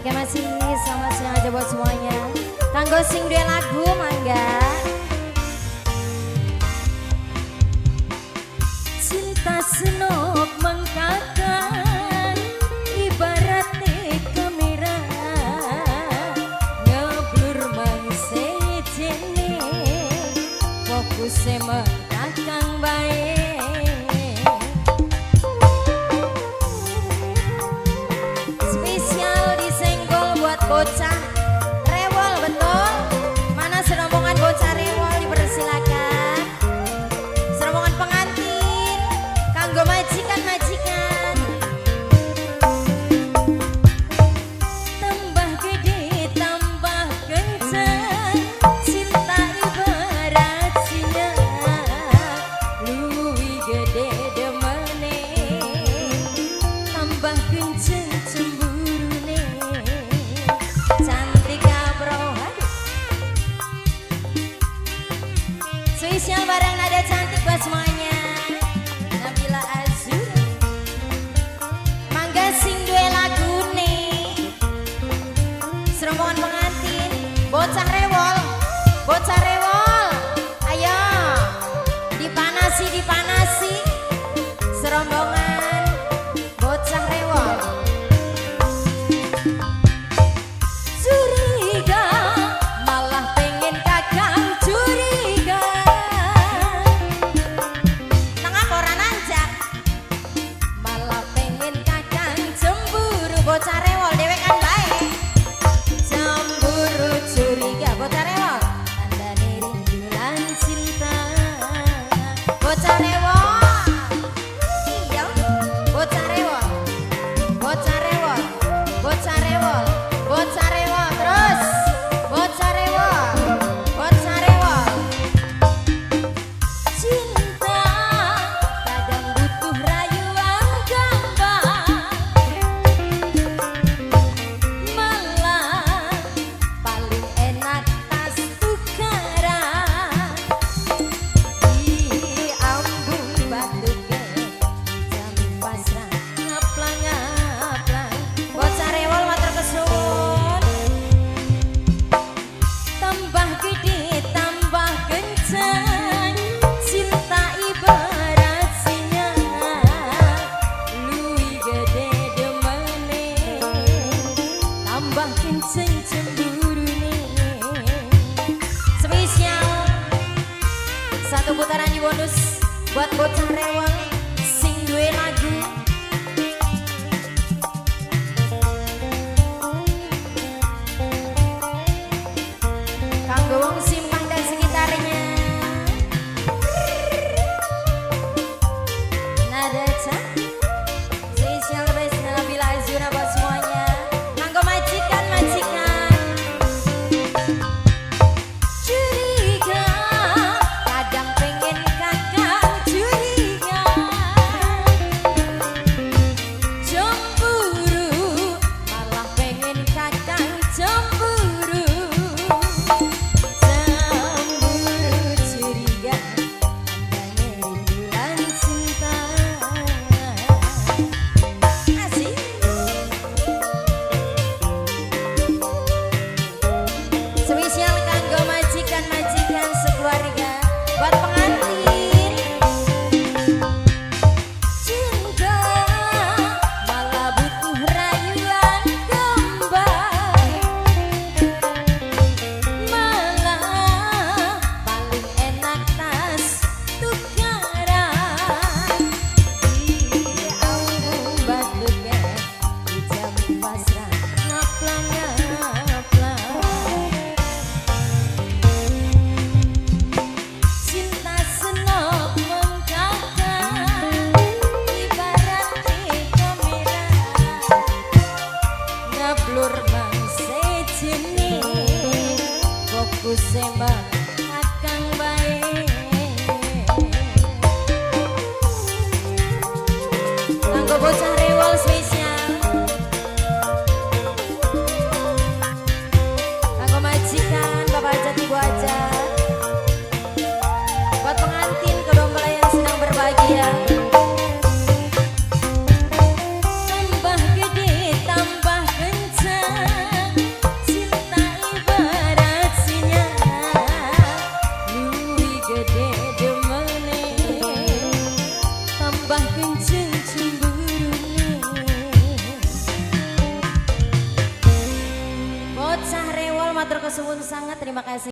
Oke masih selamat siang aja buat semuanya. Kanggo sing duwe lagu mangga. Cinta senok mengkakan ibarate kamera ngeblur mangse jene fokuse mengkakang bae. Spesial disenggol buat bocah rewol, betul? Mana serombongan bocah rewol dipersilakan. Serombongan pengantin kanggo majikan-majikan. Tambah gede tambah kencang cinta ibarat sinyal luwih gede demene tambah kenceng cemburune cantik bro. Spesial barang nada cantik buat semuanya. Nabila Azura mangga sing duwe lagune. Serombongan pengantin bocah rewol, bocah rewol, ayo dipanasi dipanasi serombongan bocah rewol. Curiga malah pengen kakang curiga. Nang apa ora nanjak? Malah pengen kakang cemburu bocah rewol dewek kan bae. Cemburu curiga bocah rewol tandane rindu lan cinta. Bocah rewol. Iya, bocah rewol. Bocah rewol. Bocah rewol. Bocah rewol terus. Bocah rewol. Bocah rewol. Cinta kadang butuh rayuan gampang. Malah paling enak tas tukaran. Di ambung batuke dijamin pasrah ngaplang-ngaplang. Bocah rewol matur kesuwun. Tambah gede tambah kencang cinta ibarat sinyal luwih gede demene tambah kenceng cemburune. Spesial satu putaran di bonus buat bocah rewel sing duwe lagu. Kanggo wong Simpang dan sekitarnya. Nada cantik. Spesial best Nabila Azura buat semuanya. Kanggo majikan-majikan. Curiga kadang pengen kakang curiga. Cemburu malah pengen kakang cemburu. Cemburu curiga tandane rindu lan cinta. Asik. Spesial kanggo majikan-majikan sekeluarga buat pengantin. Cinta malah butuh rayuan kembang. Malah paling enak tas tukaran. Di ambung batuke dijamin pasrah ngaplang ngaplang. Cinta senok mengkakang ibarat kamera ngeblur mangse jene fokuse kakang bae. Kanggo bocah rewol spesial. Kanggo majikan bapak aja ibu aja. Buat pengantin kedua mempelai yang sedang berbahagia. Tambah gede tambah kencang Gede demene, tambah kenceng cemburune. Bocah rewol, matur kesuwun sangat, terima kasih.